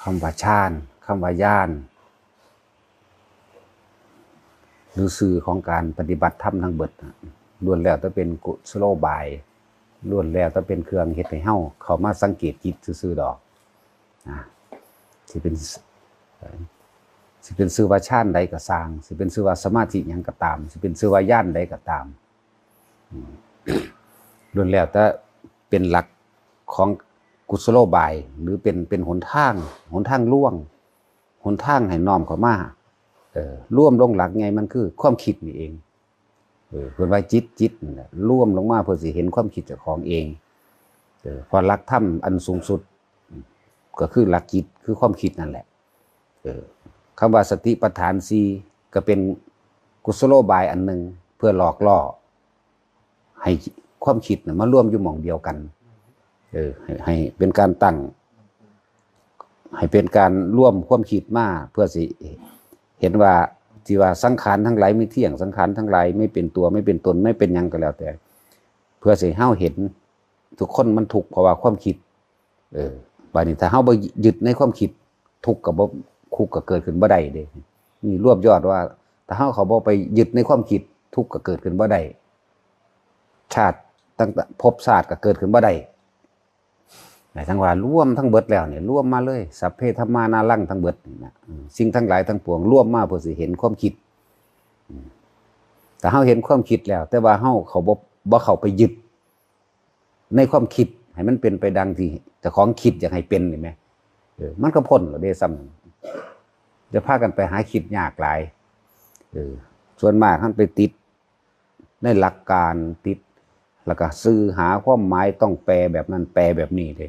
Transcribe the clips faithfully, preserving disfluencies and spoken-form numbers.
คำว่าฌาน คำว่าญาณ หรือชื่อของการปฏิบัติธรรมทั้งเบิดน่ะ ล้วนแล้วแต่เป็นกุศโลบาย ล้วนแล้วแต่เป็นเครื่องเฮ็ดให้เฮาเข้ามาสังเกตจิตซื่อๆดอกนะ สิเป็น สิเป็นชื่อว่าฌานใดก็ซ่าง สิเป็นชื่อว่าสมาธิหยังก็ตาม สิเป็นชื่อว่าญาณใดก็ตาม อืม ล้วนแล้วแต่เป็นหลักของกุศโลบาย หรือเป็น เป็นหนทาง หนทางลวง หนทางให้น้อมเข้ามา เออ รวมลงหลักใหญ่มันคือความคิดนี่เอง เออ เพิ่นว่าจิต จิตนั่นแหละ รวมลงมาเพื่อสิเห็นความคิดเจ้าของเอง เออ เพราะหลักธรรมอันสูงสุด ก็คือหลักจิต คือความคิดนั่นแหละ เออ คำว่าสติปัฏฐานสี่ก็เป็นกุศโลบายอันหนึ่ง เพื่อหลอกล่อ ให้ความคิดน่ะมารวมอยู่หม่องเดียวกัน เออ ให้ ให้เป็นการตั้ง ให้เป็นการรวมความคิดมา เพื่อสิเห็นว่า ที่ว่าสังขารทั้งหลายไม่เที่ยง สังขารทั้งหลายไม่เป็นตัว ไม่เป็นตน ไม่เป็นหยังก็แล้วแต่ เพื่อสิเฮาเห็น ทุกคนมันทุกข์เพราะว่าความคิด เออ บัดนี้ถ้าเฮาบ่ยึดในความคิด ทุกข์ก็บ่ ทุกข์ก็เกิดขึ้นบ่ได้เด้ นี่รวบยอดว่า ถ้าเฮาเขาบ่ไปยึดในความคิด ทุกข์ก็เกิดขึ้นบ่ได้ ชาติตั้งแต่ภพชาติก็เกิดขึ้นบ่ได้ หมายถึงว่ารวมทั้งเบิดแล้วเนี่ย รวมมาเลย สัพเพธัมมานารังทั้งเบิดนี่นะ อืม สิ่งทั้งหลายทั้งปวงรวมมาเพื่อสิเห็นความคิด อืม ถ้าเฮาเห็นความคิดแล้ว แต่ว่าเฮาเขาบ่ บ่เข้าไปยึดในความคิด ให้มันเป็นไปดังที่เจ้าของคิดอยากให้เป็นนี่แหม เออ มันก็พ้นแล้วเด้ซ้ำนั้น จะพากันไปหาคิดยากหลาย เออ ส่วนมากมันไปติดในหลักการ ติด แล้วก็สื่อหาความหมายต้องแปลแบบนั้น แปลแบบนี้เด้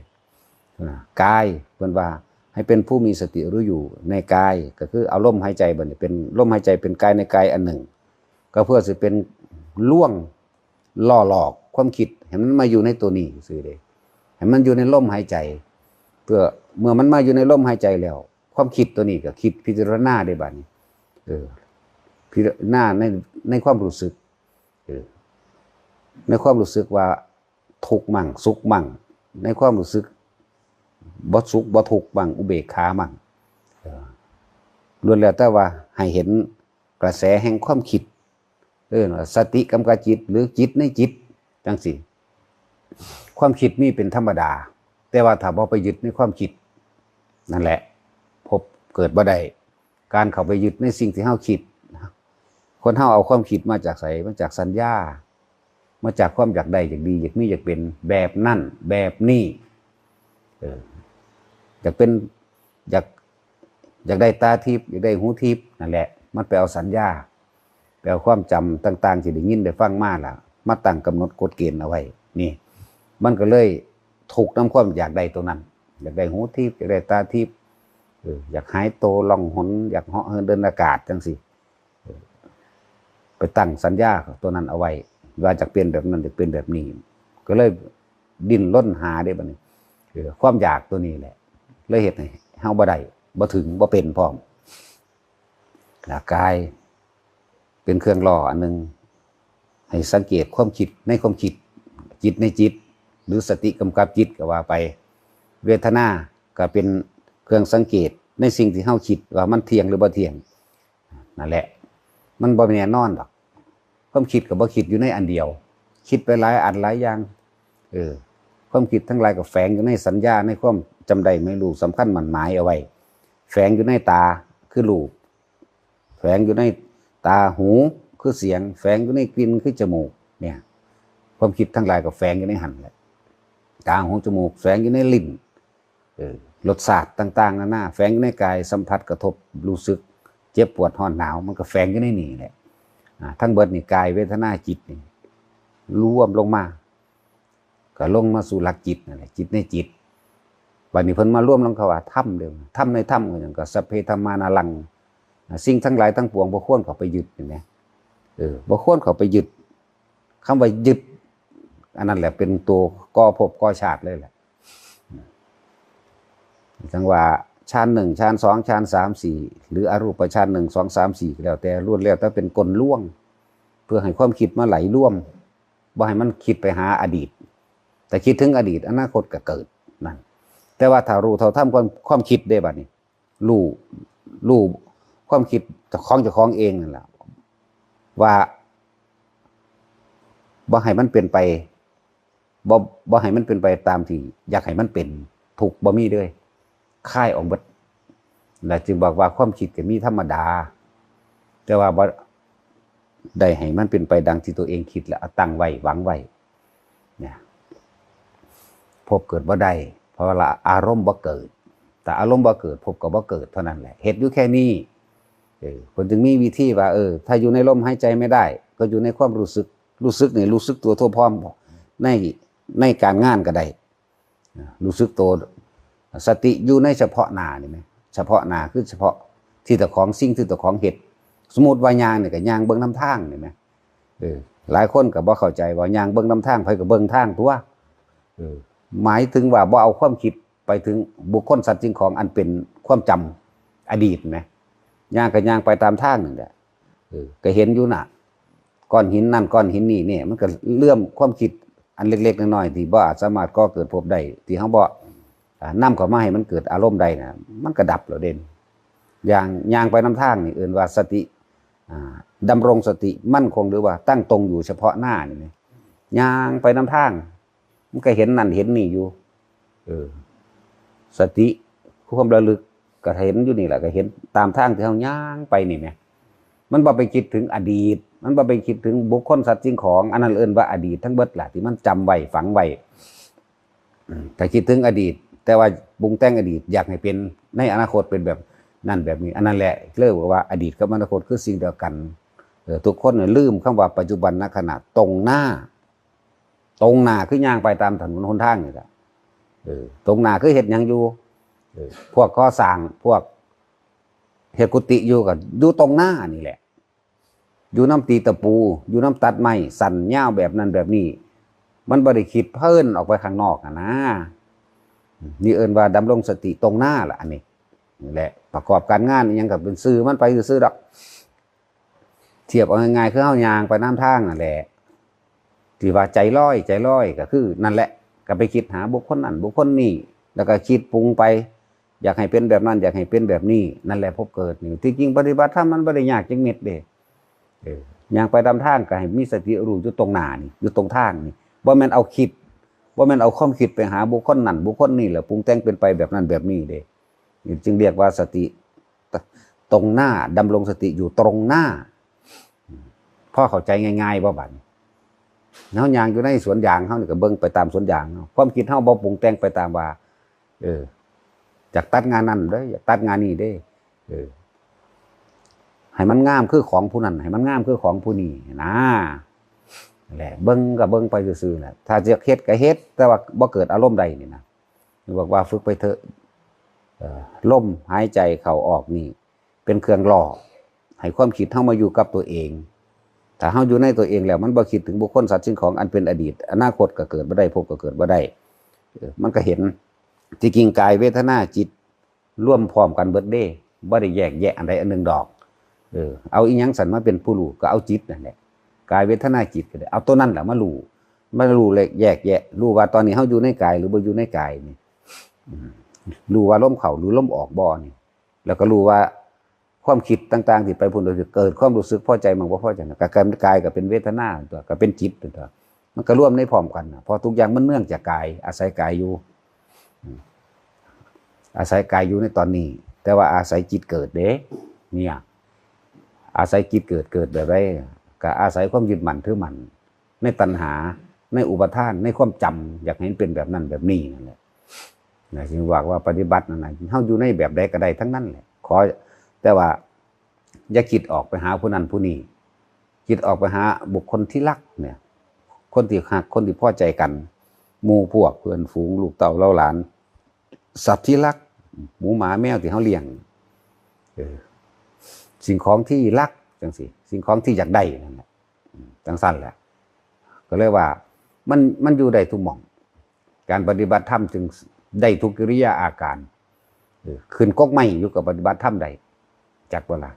นะ กาย เพิ่นว่าให้เป็นผู้มีสติรู้อยู่ในกาย ก็คือเอาลมหายใจบัดนี้เป็นลมหายใจเป็นกายในกายอันหนึ่ง ก็เพื่อสิเป็นลวงล่อหลอกความคิดให้มันมาอยู่ในตัวนี้ซื่อเด้ ให้มันอยู่ในลมหายใจ เพื่อเมื่อมันมาอยู่ในลมหายใจแล้ว ความคิดตัวนี้ก็คิดพิจารณาได้บัดนี้ เออ พิจารณาใน ในความรู้สึก เออ ในความรู้สึกว่าทุกข์มั่ง สุขมั่ง ในความรู้สึกบ่สุขบ่ทุกข์มั่ง อุเบกขามั่ง เออ ล้วนแล้วแต่ว่าให้เห็นกระแสแห่งความคิด เออ สติกำกับจิต หรือจิตในจิต จังซี่ ความคิดมีเป็นธรรมดา แต่ว่าถ้าบ่ไปยึดในความคิด นั่นแหละ ภพเกิดบ่ได้ การเข้าไปยึดในสิ่งที่เฮาคิด คนเฮาเอาความคิดมาจากไส มาจากสัญญา มาจากความอยากได้ อยากดี อยากมี อยากเป็นแบบนั้น แบบนี้ เออ อยากเป็น อยาก อยากได้ตาทิพย์ อยากได้หูทิพย์ นั่นแหละ มันไปเอาสัญญา ไปเอาความจำต่างๆที่ได้ยินได้ฟังมาล่ะ มาตั้งกำหนดกฎเกณฑ์เอาไว้ นี่ มันก็เลยทุกข์นำความอยากได้ตัวนั้น อยากได้หูทิพย์ อยากได้ตาทิพย์ เออ อยากหายโตล่องหน อยากเหาะเหินเดินอากาศจังซี่ เออ ไปตั้งสัญญาตัวนั้นเอาไว้ ว่าอยากเป็นแบบนั้น อยากเป็นแบบนี้ ก็เลยดิ้นรนหาเด้บัดนี้ เออ ความอยากตัวนี้แหละ เลยเฮ็ดให้เฮาบ่ได้ บ่ถึง บ่เป็นพร้อม ร่างกายเป็นเครื่องล่ออันหนึ่ง ให้สังเกตความคิดในความคิด จิตในจิต หรือสติกำกับจิตก็ว่าไป เวทนาก็เป็นเครื่องสังเกตในสิ่งที่เฮาคิดว่ามันเที่ยงหรือบ่เที่ยง นั่นแหละ มันบ่แน่นอนดอก ความคิดก็บ่คิดอยู่ในอันเดียว คิดไปหลายอันหลายอย่าง เออ ความคิดทั้งหลายก็แฝงอยู่ในสัญญา ในความจำได้หมายรู้ สำคัญหมั่นหมายเอาไว้ แฝงอยู่ในตาคือรูป แฝงอยู่ในตา หูคือเสียง แฝงอยู่ในกลิ่นคือจมูก เนี่ย ความคิดทั้งหลายก็แฝงอยู่ในหั้นแหละ ตา หู จมูก แฝงอยู่ในลิ้น เออ รสชาติต่างๆนานา แฝงอยู่ในกาย สัมผัสกระทบ รู้สึก เจ็บปวดร้อนหนาว มันก็แฝงอยู่ในนี่แหละ อ่า ทั้งเบิดนี่ กาย เวทนา จิตนี่ รวมลงมา ก็ลงมาสู่หลักจิตนั่นแหละ จิตในจิต บัดนี้เพิ่นมารวมลงคำว่าธรรมเด้อ ธรรมในธรรมก็หยัง ก็สัพเพธัมมานารัง อ่า สิ่งทั้งหลายทั้งปวงบ่ควรเข้าไปยึด เห็นไหม เออ บ่ควรเข้าไปยึด คำว่ายึด อันนั้นแหละเป็นตัวก่อภพก่อชาติเลยแหละ จั่งว่าฌานหนึ่ง ฌานสอง ฌานสาม สี่ หรืออรูปฌานหนึ่ง สอง สาม สี่ ก็แล้วแต่ ล้วนแล้วแต่เป็นกลลวง เพื่อให้ความคิดมาไหลรวม บ่ให้มันคิดไปหาอดีต แต่คิดถึงอดีต อนาคตก็เกิด นั่น แต่ว่าถ้ารู้เท่าทันความความคิดได้บัดนี้ รู้รู้ความคิดของเจ้าของเองนั่นแหละ ว่าบ่ให้มันเป็นไปบ่บ่ให้มันเป็นไปตามที่อยากให้มันเป็น ทุกข์บ่มีเลย คลายออกหมด และจึงบอกว่าความคิดก็มีธรรมดา แต่ว่าบ่ได้ให้มันเป็นไปดังที่ตัวเองคิดและเอาตั้งไว้หวังไว้ เนี่ย ภพเกิดบ่ได้ เพราะว่าอารมณ์บ่เกิด แต่อารมณ์บ่เกิด ภพก็บ่เกิดเท่านั้นแหละ เหตุอยู่แค่นี้ เออ คนจึงมีวิธีว่า เออ ถ้าอยู่ในลมหายใจไม่ได้ ก็อยู่ในความรู้สึก รู้สึกนี่รู้สึกตัวทั่วพร้อม ในในการงานก็ได้ รู้สึกตัว สติอยู่ในเฉพาะหน้านี่ไหม เฉพาะหน้าคือเฉพาะที่เจ้าของสิ่งที่เจ้าของเฮ็ด สมมุติว่าย่างนี่ก็ย่างเบิ่งนำทางนี่ไหม เออ หลายคนก็บ่เข้าใจว่าย่างเบิ่งนำทาง ไผก็เบิ่งทางตัว เออ หมายถึงว่าบ่เอาความคิดไปถึงบุคคลสัตว์สิ่งของอันเป็นความจำอดีตไหม ย่างก็ย่างไปตามทางนั่นแหละ เออ ก็เห็นอยู่น่ะ ก้อนหินนั่นก้อนหินนี่เนี่ย มันก็เลื่อมความคิดอันเล็กๆน้อยๆที่บ่อาจสามารถก่อเกิดภพได้ ที่เฮาบ่ อ่า นำเข้ามาให้มันเกิดอารมณ์ได้นะ มันก็ดับแล้วเด้ อย่างย่างไปนำทางนี่เอิ้นว่าสติ อ่า ดำรงสติมั่นคง หรือว่าตั้งตรงอยู่เฉพาะหน้านี่นะ ย่างไปนำทาง มันก็เห็นนั่นเห็นนี่อยู่ เออ สติ ความระลึก ก็เห็นอยู่นี่แหละ ก็เห็นตามทางที่เฮาย่างไปนี่แหม มันบ่ไปคิดถึงอดีต มันบ่ไปคิดถึงบุคคลสัตว์สิ่งของ อันนั้นเอิ้นว่าอดีตทั้งเบิดล่ะ ที่มันจำไว้ฝังไว้ อืม ถ้าคิดถึงอดีต แต่ว่าปรุงแต่งอดีต อยากให้เป็นในอนาคตเป็นแบบนั่นแบบนี้ อันนั้นแหละ เรียกว่าอดีตกับอนาคตคือสิ่งเดียวกัน เออ ทุกคนน่ะลืมคำว่าปัจจุบันขณะ ตรงหน้า ตรงหน้าคือย่างไปตามถนนหนทางนี่แหละ เออ ตรงหน้าคือเฮ็ดหยังอยู่ เออ พวกก่อสร้าง พวกเฮ็ดกุฏิอยู่ก็อยู่ตรงหน้านี่แหละ อยู่นำตีตะปู อยู่นำตัดไม้ สั้นยาวแบบนั้นแบบนี้ มันบ่ได้คิดเพิ่นออกไปข้างนอกหั้นนะ นี่เอิ้นว่าดำรงสติตรงหน้าล่ะ อันนี้ นี่แหละ ประกอบการงานอิหยังก็เป็นซื่อมันไปซื่อๆดอก เทียบเอาง่ายๆ คือเฮาย่างไปนำทางนั่นแหละ ที่ว่าใจลอย ใจลอยก็คือนั่นแหละ ก็ไปคิดหาบุคคลนั่นบุคคลนี่ แล้วก็คิดปรุงไป อยากให้เป็นแบบนั้น อยากให้เป็นแบบนี้ นั่นแหละภพเกิดนี่ ที่จริงปฏิบัติธรรมมันบ่ได้ยากจักเม็ดเด้ เออ ย่างไปตามทางก็ให้มีสติรู้อยู่ตรงหน้านี่ อยู่ตรงทางนี่ บ่แม่นเอาคิด บ่แม่นเอาความคิดไปหาบุคคลนั่นบุคคลนี่แล้วปรุงแต่งเป็นไปแบบนั้นแบบนี้เด้ นี่จึงเรียกว่าสติตรงหน้า ดำรงสติอยู่ตรงหน้า พอเข้าใจง่ายๆบ่บัดนี้ เฮาย่างอยู่ในสวนยาง เฮานี่ก็เบิ่งไปตามสวนยางเนาะ ความคิดเฮาบ่ปรุงแต่งไปตามว่า เออ อยากตัดงานนั่นเด้อ อยากตัดงานนี้เด้อ เออ ให้มันงามคือของผู้นั้น ให้มันงามคือของผู้นี้นะ แหละ เบิ่งก็เบิ่งไปซื่อๆแหละ ถ้าจะเฮ็ดก็เฮ็ด แต่ว่าบ่เกิดอารมณ์ใดนี่นะ บอกว่าฝึกไปเถอะ เอ่อ ลมหายใจเข้าออกนี่ เป็นเครื่องหล่อ ให้ความคิดเฮามาอยู่กับตัวเอง ถ้าเฮาอยู่ในตัวเองแล้ว มันบ่คิดถึงบุคคลสัตว์สิ่งของอันเป็นอดีต อนาคตก็เกิดบ่ได้ ภพก็เกิดบ่ได้ เออ มันก็เห็น ที่จริงกายเวทนาจิตรวมพร้อมกันเบิดเด้ บ่ได้แยกแยะอันใดอันหนึ่งดอก เออ เอาอีหยังสั่นมาเป็นผู้รู้ ก็เอาจิตนั่นแหละ กายเวทนาจิตก็ได้ เอาตัวนั้นแหละมารู้ มารู้แยกแยะ รู้ว่าตอนนี้เฮาอยู่ในกายหรือบ่อยู่ในกายนี่ อืม รู้ว่าลมเข้าหรือลมออกบ่นี่ แล้วก็รู้ว่าความคิดต่างๆที่ไปพุ่น เกิดความรู้สึกพอใจมั่งบ่พอใจนะ ก็กลายเป็นกาย ก็เป็นเวทนาตัว ก็เป็นจิตตัว มันก็รวมในพร้อมกันนะ เพราะทุกอย่างมันเนื่องจากกาย อาศัยกายอยู่ อืม อาศัยกายอยู่ในตอนนี้ แต่ว่าอาศัยจิตเกิดเด้ เนี่ย อาศัยจิตเกิด เกิดแบบใด ก็อาศัยความยึดมั่นถือมั่น ในตัณหา ในอุปาทาน ในความจำ อยากให้มันเป็นแบบนั้นแบบนี้นั่นแหละ นะ จึงว่า ว่าปฏิบัตินั่นน่ะ เฮาอยู่ในแบบใดก็ได้ทั้งนั้นแหละ ขอ แต่ว่า อย่าคิดออกไปหาผู้นั้นผู้นี้ คิดออกไปหาบุคคลที่รักเนี่ย คนที่ฮัก คนที่พอใจกัน หมู่พวก เพื่อนฝูง ลูกเต้าเหล่าหลาน สัตว์ที่รัก หมูหมาแมวที่เฮาเลี้ยง เออ สิ่งของที่รักจังซี่ สิ่งของที่อยากได้นั่นแหละ อืม จังซั่นแหละ ก็เลยว่า มัน มันอยู่ได้ทุกหม่อง การปฏิบัติธรรมจึงได้ทุกกิริยาอาการ เออ ขึ้นกกไม้อยู่ก็ปฏิบัติธรรมได้ จักบ่ล่ะ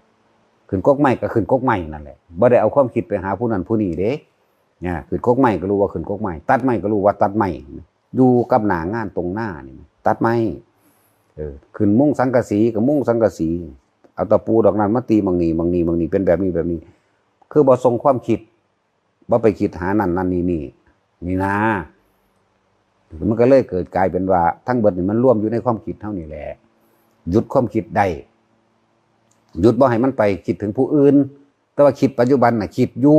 ขึ้นกกไม้ก็ขึ้นกกไม้นั่นแหละ บ่ได้เอาความคิดไปหาผู้นั้นผู้นี้เด้ เนี่ย ขึ้นกกไม้ก็รู้ว่าขึ้นกกไม้ ตัดไม้ก็รู้ว่าตัดไม้ อยู่กับหน้างานตรงหน้านี่ ตัดไม้ เออ ขึ้นมุงสังกะสีก็มุงสังกะสี เอาตะปูดอกนั้นมาตีหม่องนี้หม่องนี้หม่องนี้ เป็นแบบนี้แบบนี้ คือบ่ส่งความคิด บ่ไปคิดหานั่นนั่นนี่นี่ นี่นา มันก็เลยเกิดกลายเป็นว่าทั้งเบิดนี่มันรวมอยู่ในความคิดเฮานี่แหละ หยุดความคิดได้ หยุดบ่ให้มันไปคิดถึงผู้อื่น แต่ว่าคิดปัจจุบันน่ะคิดอยู่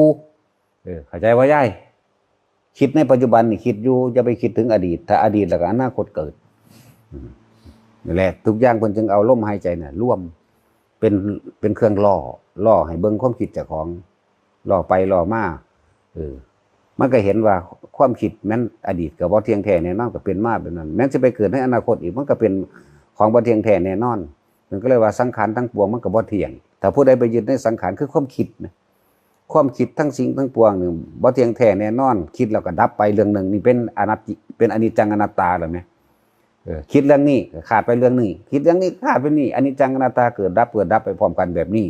เออ เข้าใจบ่ยาย คิดในปัจจุบันนี่คิดอยู่ อย่าไปคิดถึงอดีต ถ้าอดีตแล้วก็อนาคตเกิด อืม นี่แหละ ทุกอย่างเพิ่นจึงเอาลมหายใจน่ะรวม เป็น เป็นเครื่องล่อ ล่อให้เบิ่งความคิดเจ้าของ ล่อไปล่อมา เออ มันก็เห็นว่าความคิดแม่นอดีตก็บ่เที่ยงแท้แน่นอน ก็เป็นมาแบบนั้น แม่นสิไปเกิดในอนาคตอีก มันก็เป็นของบ่เที่ยงแท้แน่นอน มันก็เลยว่าสังขารทั้งปวงมันก็บ่เที่ยง ถ้าผู้ใดไปยึดในสังขารคือความคิดนะ ความคิดทั้งสิ่งทั้งปวงนี่บ่เที่ยงแท้แน่นอน คิดแล้วก็ดับไปเรื่องหนึ่ง นี่เป็นอนัตติ เป็นอนิจจังอนัตตาแล้วแหม เออ คิดเรื่องนี้ก็ขาดไปเรื่องนี้ คิดเรื่องนี้ก็ขาดไปนี่ อนิจจังอนัตตา เกิดดับ เกิดดับไปพร้อมกันแบบนี้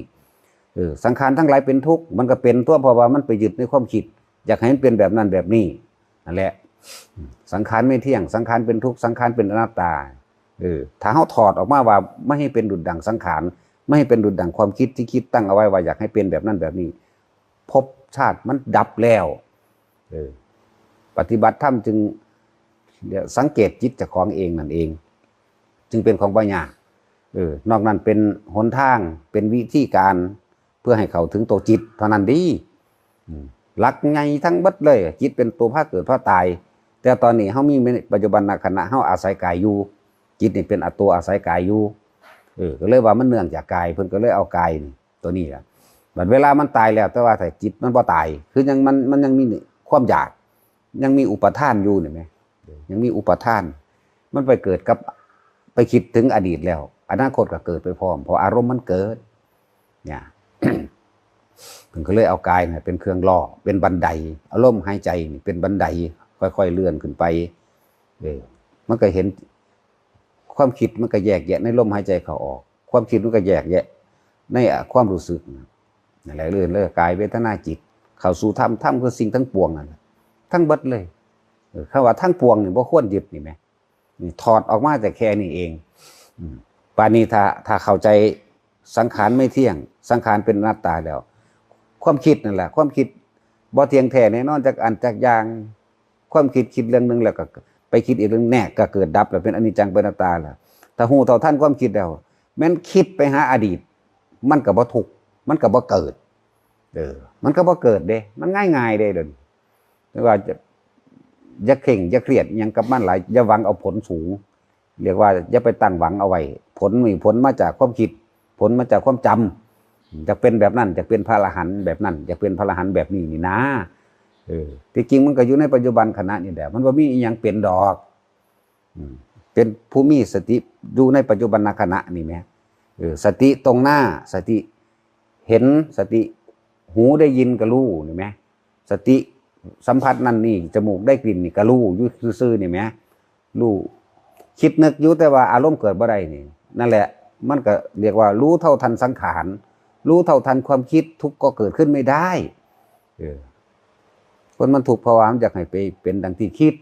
เออ สังขารทั้งหลายเป็นทุกข์ มันก็เป็นตัว เพราะว่ามันไปยึดในความคิด อยากให้มันเป็นแบบนั้นแบบนี้ นั่นแหละ สังขารไม่เที่ยง สังขารเป็นทุกข์ สังขารเป็นอนัตตา เออ ถ้าเฮาถอดออกมาว่าไม่ให้เป็นดุจดั่งสังขาร ไม่ให้เป็นดุจดั่งความคิดที่คิดตั้งเอาไว้ว่าอยากให้เป็นแบบนั้นแบบนี้ ภพชาติมันดับแล้ว เออ ปฏิบัติธรรมจึงสังเกตจิตเจ้าของเองนั่นเอง จึงเป็นของบ่ยาก เออ นอกนั้นเป็นหนทาง เป็นวิธีการ เพื่อให้เข้าถึงตัวจิตเท่านั้นเด้ อืม หลักใหญ่ทั้งเบิดเลย จิตเป็นตัวพาเกิดพาตาย แต่ตอนนี้เฮามีในปัจจุบันขณะ เฮาอาศัยกายอยู่ จิตนี่เป็นตัวอาศัยกายอยู่ เออ ก็เลยว่ามันเนื่องจากกาย เพิ่นก็เลยเอากายนี่ ตัวนี้ล่ะ บัดเวลามันตายแล้ว แต่ว่าถ้าจิตมันบ่ตาย คือยังมัน มันยังมีความอยาก ยังมีอุปาทานอยู่นี่แหม ยังมีอุปาทาน มันไปเกิดกับ ไปคิดถึงอดีตแล้ว อนาคตก็เกิดไปพร้อม เพราะอารมณ์มันเกิด เนี่ย เพิ่นก็เลยเอากายเนี่ยเป็นเครื่องล่อ เป็นบันได เอาลมหายใจนี่เป็นบันได ค่อยๆเลื่อนขึ้นไป เออ มันก็เห็น ความคิดมันก็แยกแยะในลมหายใจเข้าออก ความคิดมันก็แยกแยะในความรู้สึกนะ นั่นแหละ เรื่อง เรื่องกายเวทนาจิต เข้าสู่ธรรม ธรรมคือสิ่งทั้งปวงนั่นแหละ ทั้งเบิดเลย เออ คำว่าทั้งปวงนี่บ่ควรยึดนี่แหม นี่ถอดออกมาแต่แค่นี้เอง อืม ป่านนี้ถ้า ถ้าเข้าใจสังขารไม่เที่ยง สังขารเป็นอนัตตาแล้ว ความคิดนั่นแหละ ความคิดบ่เที่ยงแท้แน่นอนจักอันจักอย่าง ความคิดคิดเรื่องหนึ่งแล้วก็ไปคิดอีกเรื่อง แน่ ก็เกิดดับแล้ว เป็นอนิจจังเป็นอนัตตาแล้ว ถ้าฮู้เท่าทันความคิดแล้ว แม่นคิดไปหาอดีต มันก็บ่ทุกข์ มันก็บ่เกิด เออ มันก็บ่เกิดเด้ มันง่ายๆเด้เดี๋ยวนี้ แต่ว่าจะ อย่าเคร่ง อย่าเครียดอิหยังกับมันหลาย อย่าหวังเอาผลสูง เรียกว่าอย่าไปตั้งหวังเอาไว้ ผลนี่ผลมาจากความคิด ผลมาจากความจำ อยากเป็นแบบนั้น อยากเป็นพระอรหันต์แบบนั้น อยากเป็นพระอรหันต์แบบนี้นี่นะ เออ ที่จริงมันก็อยู่ในปัจจุบันขณะนี่แหละ มันบ่มีอิหยังเป็นดอก อืม เป็นผู้มีสติอยู่ในปัจจุบันขณะนี่แหม เออ สติตรงหน้า สติเห็น สติหูได้ยินก็รู้นี่แหม สติสัมผัสนั่นนี่ จมูกได้กลิ่นนี่ก็รู้อยู่ซื่อๆนี่แหม รู้ คิดนึกอยู่แต่ว่าอารมณ์เกิดบ่ได้นี่ นั่นแหละ มันก็เรียกว่ารู้เท่าทันสังขาร รู้เท่าทันความคิด ทุกข์ก็เกิดขึ้นไม่ได้ เออ คนมันทุกข์เพราะว่ามันอยากให้ไปเป็นดังที่คิด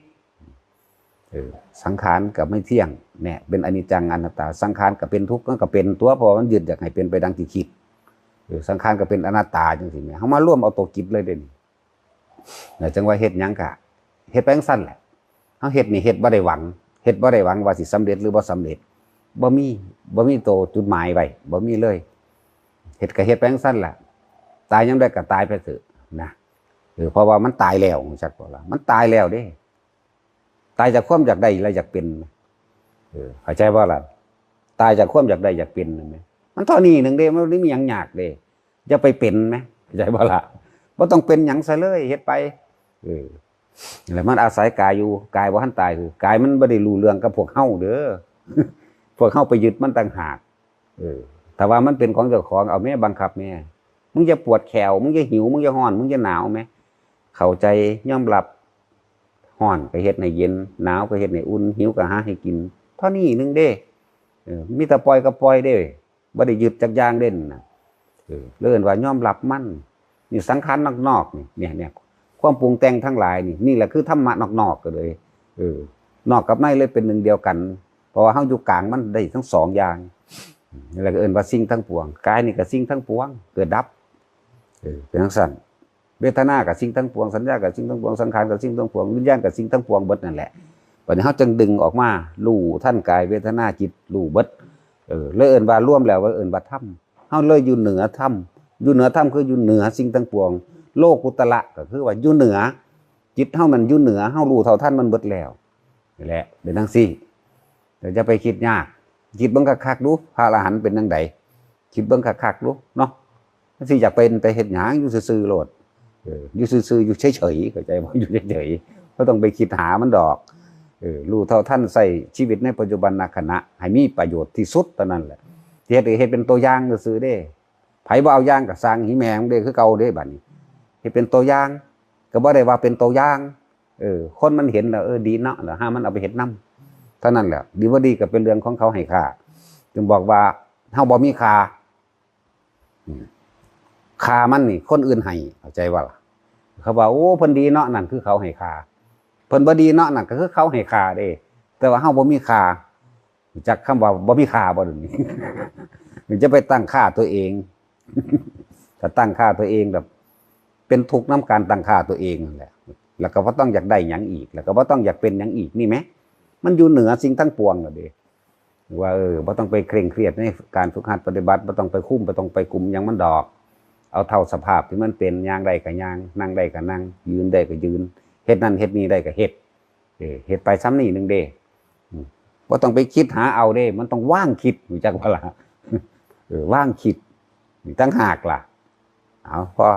เออ สังขารก็ไม่เที่ยง เนี่ย เป็นอนิจจังอนัตตา สังขารก็เป็นทุกข์ มันก็เป็นตัว เพราะว่ามันยึดอยากให้เป็นไปดังที่คิด เออ สังขารก็เป็นอนัตตาจังซี่แหม เฮามารวมเอาตัวจิตเลยเด้นี่ แล้วจังว่าเฮ็ดหยังกะ เฮ็ดไปจังซั่นแหละ เฮาเฮ็ดนี่เฮ็ดบ่ได้หวัง เฮ็ดบ่ได้หวังว่าสิสำเร็จหรือบ่สำเร็จ บ่มี บ่มีโตจุดหมายไว้ บ่มีเลย เฮ็ดก็เฮ็ดไปจังซั่นล่ะ ตายยามใดก็ตายไปเถอะนะ เออ เพราะว่ามันตายแล้ว รู้จักบ่ล่ะ มันตายแล้วเด้ ตายจากความอยากได้และอยากเป็น เออ เข้าใจบ่ล่ะ ตายจากความอยากได้อยากเป็นนั่นแหม มันเท่านี้หนึ่งเด้ มันบ่มีหยังยากเด้ อย่าไปเป็นแหม เข้าใจบ่ล่ะ บ่ต้องเป็นหยังซะเลย เฮ็ดไป เออ แล้วมันอาศัยกายอยู่ กายบ่ทันตาย คือกายมันบ่ได้รู้เรื่องกับพวกเฮาเด้อ พวกเฮาไปยึดมันต่างหาก เออ ถ้าว่ามันเป็นของเจ้าของ เอาแหม บังคับแหม มึงอย่าปวดแข้ว มึงอย่าหิว มึงอย่าร้อน มึงอย่าหนาวแหม เข้าใจ ยอมรับ ร้อนก็เฮ็ดให้เย็น หนาวก็เฮ็ดให้อุ่น หิวก็หาให้กิน เท่านี้หนึ่งเด้ เออ มีแต่ปล่อยก็ปล่อยเด้ บ่ได้ยึดจักอย่างเด่นนะ เออ เรียกว่ายอมรับมัน นี่สังขารนอกๆนี่ เนี่ย เนี่ย ความปรุงแต่งทั้งหลายนี่ นี่แหละคือธรรมะนอกๆก็เลย เออ นอกกับในเลยเป็นหนึ่งเดียวกัน เพราะว่าเฮาอยู่กลางมันได้ทั้งสองอย่าง แล้วก็เอิ้นว่าสิ่งทั้งปวง กายนี่ก็สิ่งทั้งปวง เกิดดับ เออ เป็นจั่งซั้น เวทนาก็สิ่งทั้งปวง สัญญาก็สิ่งทั้งปวง สังขารก็สิ่งทั้งปวง วิญญาณก็สิ่งทั้งปวงเบิดนั่นแหละ บัดนี้เฮาจึงดึงออกมา รู้ทันกาย เวทนา จิต รู้เบิด เออ เลยเอิ้นว่ารวมแล้วว่าเอิ้นว่าธรรม เฮาเลยอยู่เหนือธรรม อยู่เหนือธรรมคืออยู่เหนือสิ่งทั้งปวง โลกุตระก็คือว่าอยู่เหนือ จิตเฮามันอยู่เหนือ เฮารู้เท่าทันมันเบิดแล้ว นี่แหละ เป็นจั่งซี้ แต่อย่าไปคิดยาก คิดเบิ่งคักๆดู พระอรหันต์เป็นจั่งใด คิดเบิ่งคักๆดูเนาะ มันสิอยากเป็นไปเฮ็ดหยัง อยู่ซื่อๆโลด เออ อยู่ซื่อๆ อยู่เฉยๆ เข้าใจบ่ อยู่เฉยๆ บ่ต้องไปคิดหามันดอก เออ รู้เท่าทัน ใช้ชีวิตในปัจจุบันขณะ ให้มีประโยชน์ที่สุดเท่านั้นแหละ เฮ็ด เฮ็ดเป็นตัวอย่างซื่อๆเด้ ไผบ่เอาอย่างก็ซ่าง หีแม่มึงเด้ คือเก่าเด้ บัดนี้ เฮ็ดเป็นตัวอย่าง ก็บ่ได้ว่าเป็นตัวอย่าง เออ คนมันเห็นแล้ว เออ ดีเนาะ แล้วหามันเอาไปเฮ็ดนำ เท่านั้นแหละ ดีบ่ดีก็เป็นเรื่องของเขาให้ค่า จึงบอกว่าเฮาบ่มีค่า อืม ค่ามันนี่คนอื่นให้ เข้าใจบ่ล่ะ เขาว่า โอ้ เพิ่นดีเนาะ นั่นคือเขาให้ค่า เพิ่นบ่ดีเนาะ นั่นก็คือเขาให้ค่าเด้ แต่ว่าเฮาบ่มีค่า รู้จักคำว่าบ่มีค่าบ่เดี๋ยวนี้ มันจะไปตั้งค่าตัวเอง ถ้าตั้งค่าตัวเองแบบ เป็นทุกข์นำการตั้งค่าตัวเองนั่นแหละ แล้วก็บ่ต้องอยากได้หยังอีก แล้วก็บ่ต้องอยากเป็นหยังอีก นี่แหม มันอยู่เหนือสิ่งทั้งปวงแล้วเด้ ว่า เออ บ่ต้องไปเคร่งเครียดในการฝึกหัดปฏิบัติ บ่ต้องไปคุม บ่ต้องไปกุมหยังมันดอก เอาเท่าสภาพที่มันเป็น ย่างได้ก็ย่าง นั่งได้ก็นั่ง ยืนได้ก็ยืน เฮ็ดนั่นเฮ็ดนี่ได้ก็เฮ็ด เออ เฮ็ดไปส่ำนี้หนึ่งเด้ อืม บ่ต้องไปคิดหาเอาเด้ มันต้องวางคิด รู้จักบ่ล่ะ เออ วางคิด นี่ต่างหากล่ะ เอา พอ